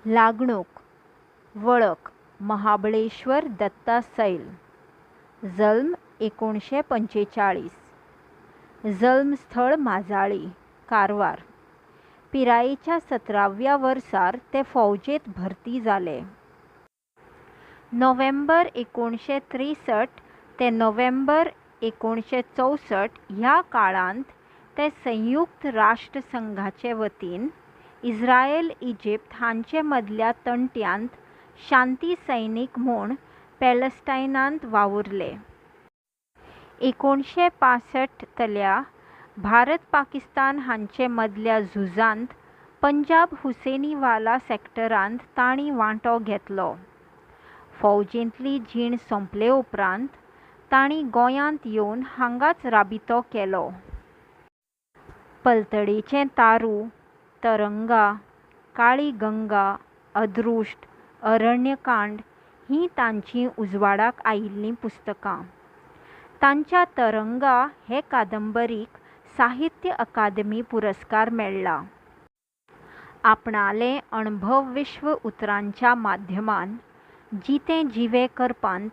लागणूक. वळख महाबळेश्वर दत्ता सैल. जल्म 1945. जल्मस्थळ माजाळी, कारवार. पिरायेच्या सतराव्या वर्सार ते फौजेंत भरती जाले. नोव्हेंबर 1963 ते नोव्हेंबर 1964 ह्या काळांत ते संयुक्त राश्ट्र संघाचे वतीन इस्रायल-इजिप्त हांचे मदल्या तंट्यांत शांतीसैनीक म्हूण पॅलेस्टायनांत वावुरले. 1965 तल्या भारत-पाकिस्तान हांचे मदल्या झुजांत पंजाब हुसेनीवाला सॅक्टरांत तांणी वांटो घेतलो. फौजेंतली जीण सोंपले उपरांत तांणी गोंयांत येवन हांगाच राबितो केलो. पलतडेचें तारूं, तरंगां, काळी गंगा, अदृश्ट, अरण्यकांड हीं तांचीं उजवाडाक आयिल्लीं पुस्तकां. तांच्या तरंगा हे कादंबरीक साहित्य अकादेमी पुरस्कार मेळ्ळा. आपणालें अणभवविश्व उतरांच्या माध्यमान जितें जिवें करपांत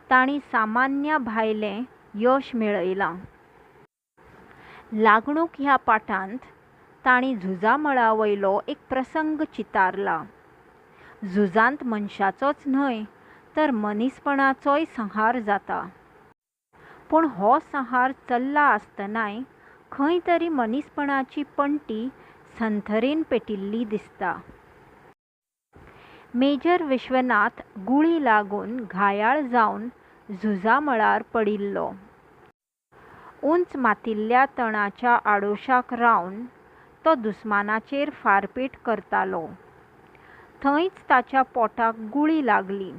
तांणी सामान्या भायलें यश मेळयलां. लागणूक ह्या पाठांत तांणी झुजामळा वयलो एक प्रसंग चितारला. झुजांत मनशाचोच न्हय तर मनीसपणाचोय संहार जाता. पूण हो संहार चल्ला आसतनाय खंय तरी मनीसपणाची पणटी संथरेन पेटिल्ली दिसता. मेजर विश्वनाथ गुळी लागून घायाळ जावन झुजामळार पडिल्लो. उंच मातिल्ल्या तणाच्या आडोशाक रावन तो दुस्मानाचेर फारपेट करतालो. थंयच ताच्या पोटाक गुळी लागली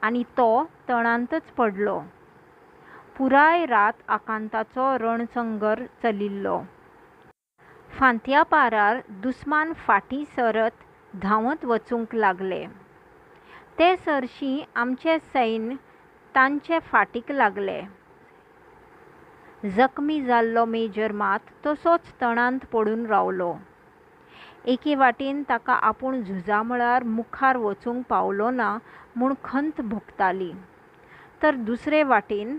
आनी तो तणांतच पडलो. पुराय रात आकांताचो रणसंगर चलिल्लो. फांतयापारार दुस्मान फाटीं सरत धांवत वचूंक लागले. ते सरशीं आमचें सैन्य तांचे फाटीक लागलें. जखमी जाल्लो मेजर मात तसोच तणांत पडून रावलो. एके वाटेन ताका आपूण झुजामळार मुखार वचूंक पावलों ना म्हूण खंत भोगताली, तर दुसरे वाटेन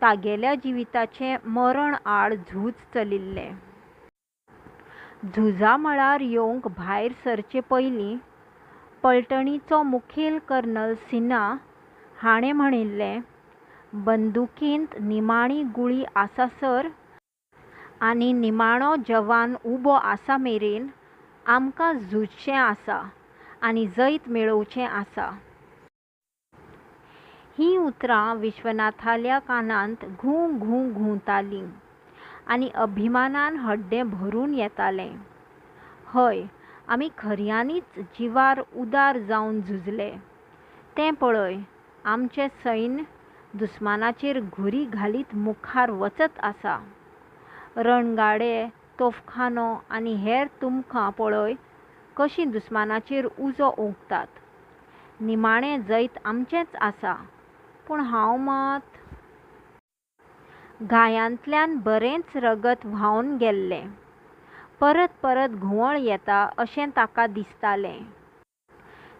तागेल्या जिविताचें मरण आड झूज चलिल्लें. झुजामळार येवंक भायर सरचे पयलीं पलटणीचो मुखेल कर्नल सिन्हा हाणें म्हणिल्लें, बंदुकेंत निमाणी गुळी आसासर आनी निमाणो जवान उबो आसा मेरेन आमकां झुजचें आसा आनी जैत मेळोवचें आसा. हीं उतरां विश्वनाथाल्या कानांत घूं घूं घुंवतालीं आनी अभिमानान हड्डें भरून येतालें. हय, आमी खऱ्यांनीच जिवार उदार जावन झुजले. तें पळय, आमचें सैन्य दुस्मानाचेर घुरी घालीत मुखार वचत आसा. रणगाडे, तोफखानो आनी हेर तुबकां पळय कशीं दुस्मानाचेर उजो ओंकतात. निमाणें जैत आमचेंच आसा. पूण हांव मात. घायांतल्यान बरेंच रगत व्हांवन गेल्लें. परत परत घुंवळ येता अशें ताका दिसतालें.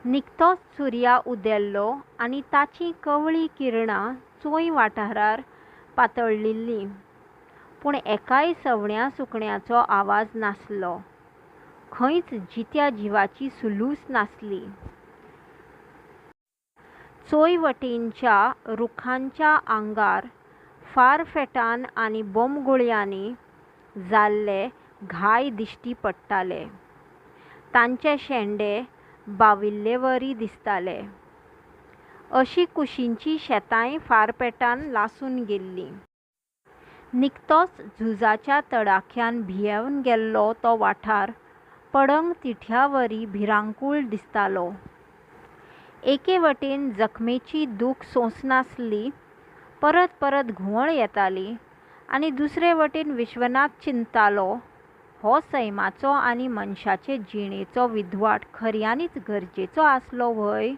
निकतोच सुर्या उदेल्लो आनी ताचीं कंवळीं किरणां चोंय वाठारार पातळिल्लीं. पूण एकाय सवण्या-सुकण्याचो आवाज नासलो. खंयच जित्या जिवाची सुलूस नासली. चोंयवटेनच्या रुखांच्या आंगार फारपेटान आनी बॉम्बगुळयांनी जाल्ले घाय दिश्टी पडटाले. तांचे शेंडे बाविल्लेवरी दिसताले. अशिकुशींचीं शेतांय फारपेटान लासून गेल्लीं. निकतोच झुजाच्या तडाख्यान भियेवन गेल्लो तो वाठार पडंग तिठ्यावरी भिरांकूळ दिसतालो. एके वटेन जखमेची दूख सोंसनासली, परत परत घुंवळ येताली आनी दुसरे वटेन विश्वनाथ चिंततालो, हो सैमाचो आनी मनशाचे जिणेचो विद्वाट खऱ्यांनीच गरजेचो आसलो व्हय?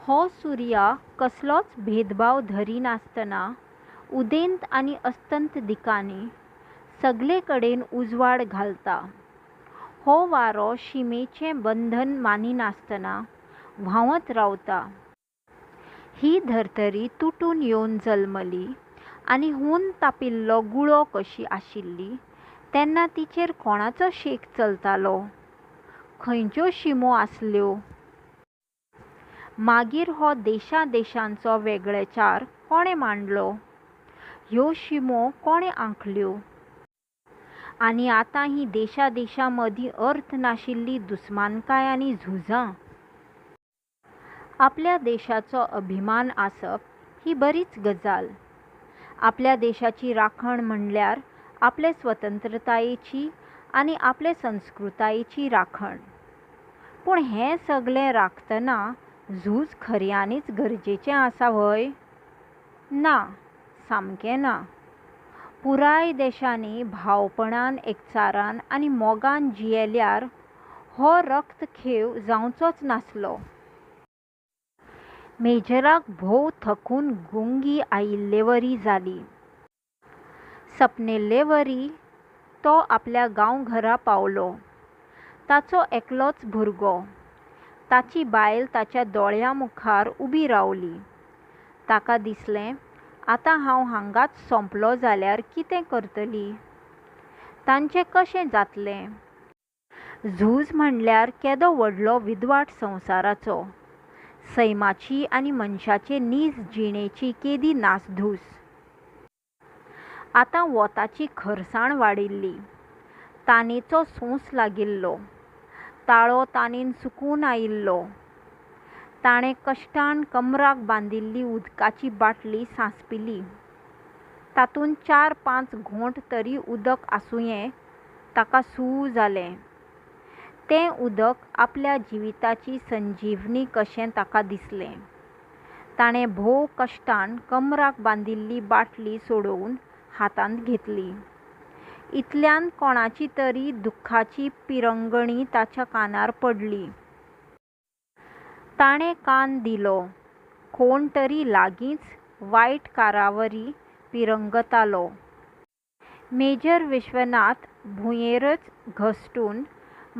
हो सुर्या कसलोच भेदभाव धरिनासतना उदेंत आनी अस्तंत दिकांनी सगले कडेन उजवाड घालता. हो वारो शिमेचें बंधन मानिनासतना व्हांवत रावता. ही धर्तरी तुटून येवन जल्मली आनी हून तापिल्लो गुळो कशी आशिल्ली तेन्ना तिचेर कोणाचो शेक चलतालो? खंयच्यो शिमो आसल्यो? मागीर हो देशां देशांचो वेगळेचार कोणें मांडलो? ह्यो शिमो कोणें आंखल्यो? आनी आतां ही देशा देशां मदीं अर्थ नाशिल्ली दुस्मानकाय आनी झुजां! आपल्या देशाचो अभिमान आसप ही बरीच गजाल. आपल्या देशाची राखण म्हणल्यार आपले स्वतंत्रतायेची आनी आपले संस्कृतायेची राखण. पूण हें सगलें राखतना झूज खऱ्यांनीच गरजेचें आसा व्हय? ना, सामकें ना. पुराय देशांनी भावपणान, एकचारान आनी मोगान जियेल्यार हो रक्तखेव जावंचोच नासलो. मेजराक भोव थकून गुंगी आयिल्लेवरी जाली. सपनेल्लेवरी तो आपल्या गांवघरा पावलो. ताचो एकलोच भुरगो, ताची बायल ताच्या दोळयांमुखार उबी रावली. ताका दिसलें, आतां हांव हांगाच सोंपलों जाल्यार कितें करतली? तांचें कशें जातलें? झूज म्हणल्यार केदो व्हडलो विद्वाट संवसाराचो! सैमाची आनी मनशाचे नीज जिणेची केदी नासधूस! आतां वोताची खरसाण वाडिल्ली. तानेचो सोंस लागिल्लो. ताळो तानेन सुकून आयिल्लो. ताणें कश्टान कमराक बांदिल्ली उदकाची बाटली सांसपिली. तातूंत चार पांच घोंट तरी उदक आसुंये. ताका सूऽ जालें. तें उदक आपल्या जिविताची संजिवनी कशें ताका दिसलें. ताणें भोव कश्टान कमराक बांदिल्ली बाटली सोडोवन हातांत घेतली. इतल्यांत कोणाची तरी दुख्खाची पिरंगणी ताच्या कानार पडली. ताणें कान दिलो. कोण तरी लागींच वायटकारावरी पिरंगतालो. मेजर विश्वनाथ भुंयेरच घसटून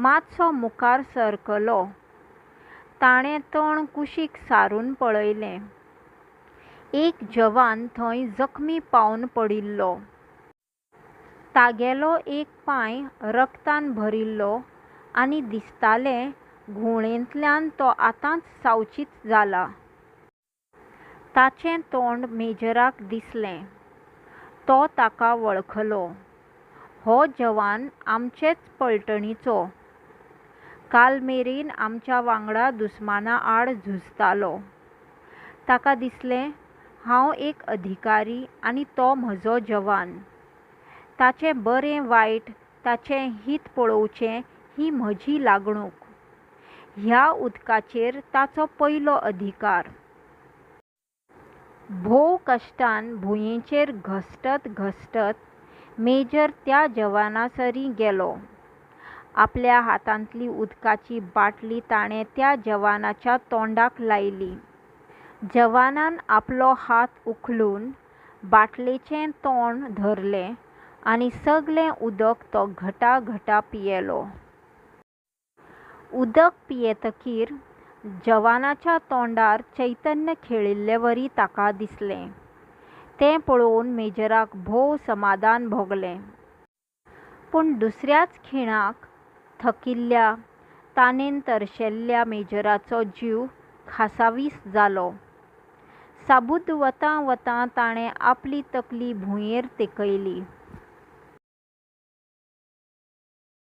मातसो मुखार सरकलो. ताणें तण कुशीक सारून पळयलें. एक जवान थंय जखमी पावन पडिल्लो. तागेलो एक पांय रगतान भरिल्लो आनी दिसतालें, घुंवळेंतल्यान तो आतांच सावचीत जाला. ताचें तोंड मेजराक दिसलें. तो ताका वळखलो. हो जवान आमचेच पलटणीचो. कालमेरेन आमच्या वांगडा दुस्मानाआड झुजतालो. ताका दिसलें, हांव एक अधिकारी आनी तो म्हजो जवान. ताचें बरें वायट, ताचें हीत पळोवचें ही म्हजी लागणूक. ह्या उदकाचेर ताचो पयलो अधिकार. भोव कश्टान भुंयेचेर घसटत घसटत मेजर त्या जवानासरीं गेलो. आपल्या हातांतली उदकाची बाटली ताणें त्या जवानाच्या तोंडाक लायली. जवानान आपलो हात उखलून बाटलेचें तोंड धरलें आनी सगलें उदक तो घटाघटा पियेलो. उदक पियेतकीर जवानाच्या तोंडार चैतन्य खेळिल्लेवरी ताका दिसलें. तें पळोवन मेजराक भोव समादान भोगलें. पूण दुसऱ्याच खिणाक थकिल्ल्या, तानेन तर्शेल्ल्या मेजराचो जीव खासावीस जालो. साबुद्द वतां वतां ताणें आपली तकली भुंयेर तेंकयली.